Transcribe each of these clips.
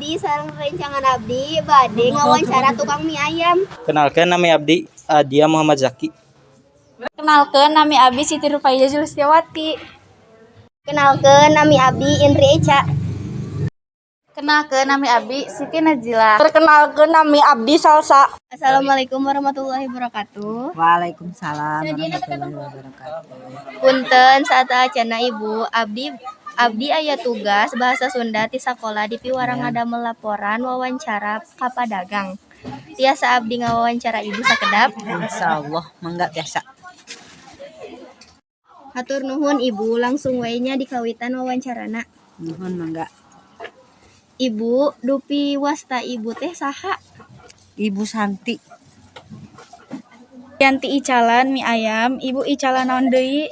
Abdi sareng rencangan abdi bade ngawawancara tukang mie ayam. Kenalkan, nama abdi Adia Muhammad Zaki. Kenalkeun, nami Abi Siti Rufaida Julistiawati. Kenalkeun, nami abdi Indri Eca. Kenalkeun, nami Abi Siti Najila. Perkenalkan, nami Abdi Salsa. Assalamualaikum warahmatullahi wabarakatuh. Waalaikumsalam warahmatullahi wabarakatuh. Punten sateuacanna, Ibu, abdi aya tugas bahasa Sunda ti sakola dipiwarang ngadamel laporan wawancara ka padagang. Tiasa abdi ngawawancara Ibu sakedap? Insya Allah, mangga, biasa. Hatur nuhun, Ibu, langsung we nya dikawitan wawancarana. Nuhun, mangga. Ibu, dupi wasta Ibu teh saha? Ibu Santi. Yanti icalan mie ayam, Ibu icalan naon deui?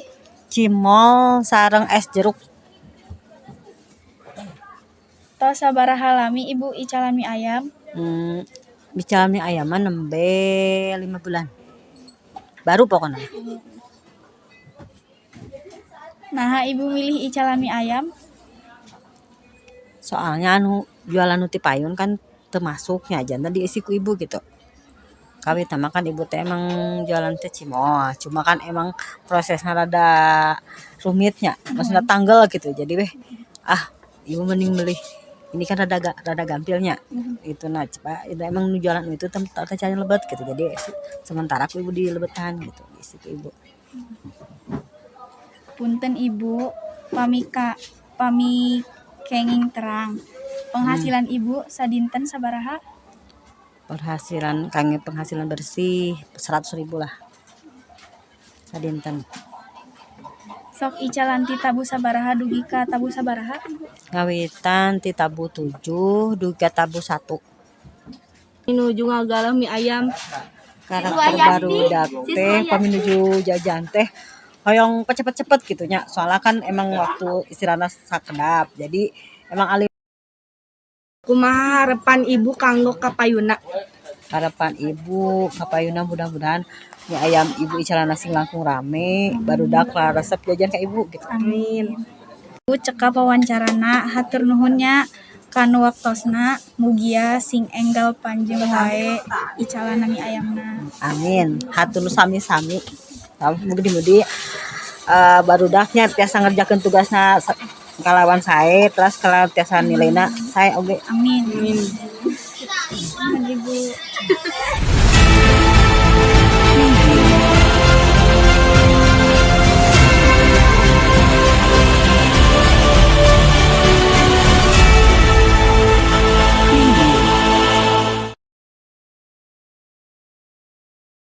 Cimol sareng es jeruk. Tos sabaraha lami Ibu icalan mie ayam? Bicara mie ayam mah nembe 5 bulan. Baru pokoknya. Nah, Ibu milih icalan mie ayam? Soalnya anu jualan nu ti payun kan termasuknya janten diisi ku ibu gitu. Kawit mah kan ibu teh emang jualan teh cimol, cuma kan emang prosesnya rada rumitnya, maksudnya tanggal gitu. Jadi weh, ah, ibu mending beli ini kan rada gampilnya itu. Nah, coba itu emang nu jualan itu teh teh lebet gitu, jadi sementara ku ibu dilebetan gitu, diisi ku ibu. Punten Ibu, pami kenging terang. Penghasilan Ibu sadinten sabaraha? Penghasilan kangge penghasilan bersih 100 ribu lah sadinten. Sok icalan ti tabuh sabaraha dugi ka tabuh sabaraha, Ibu? Ngawitan ti tabuh 7 dugi ka tabuh 1. Nuju ngagalah mie ayam. Karakter barudak teh pami nuju jajan teh hoyong cepet-cepet gitu nya, soalnya kan emang waktu istirahatna sakedap, jadi emang ali. Kumaha harapan Ibu kanggo kapayuna? Harapan ibu kapayuna mudah-mudahan mie ayam ibu icalanna sing langkung rame, barudak resep jajan ka ibu gitu. Amin. Ibu, cekap wawancarana, hatur nuhun nya kanu waktosna, mugia sing enggal panjang wae icalanna mie ayamna. Amin, hatur sami-sami. Mugi-mugi barudaknya tiasa ngerjakeun tugasna kalawan sae, terus kalawan tiasa nilaina sae oge. Amin. Amin. Ibu.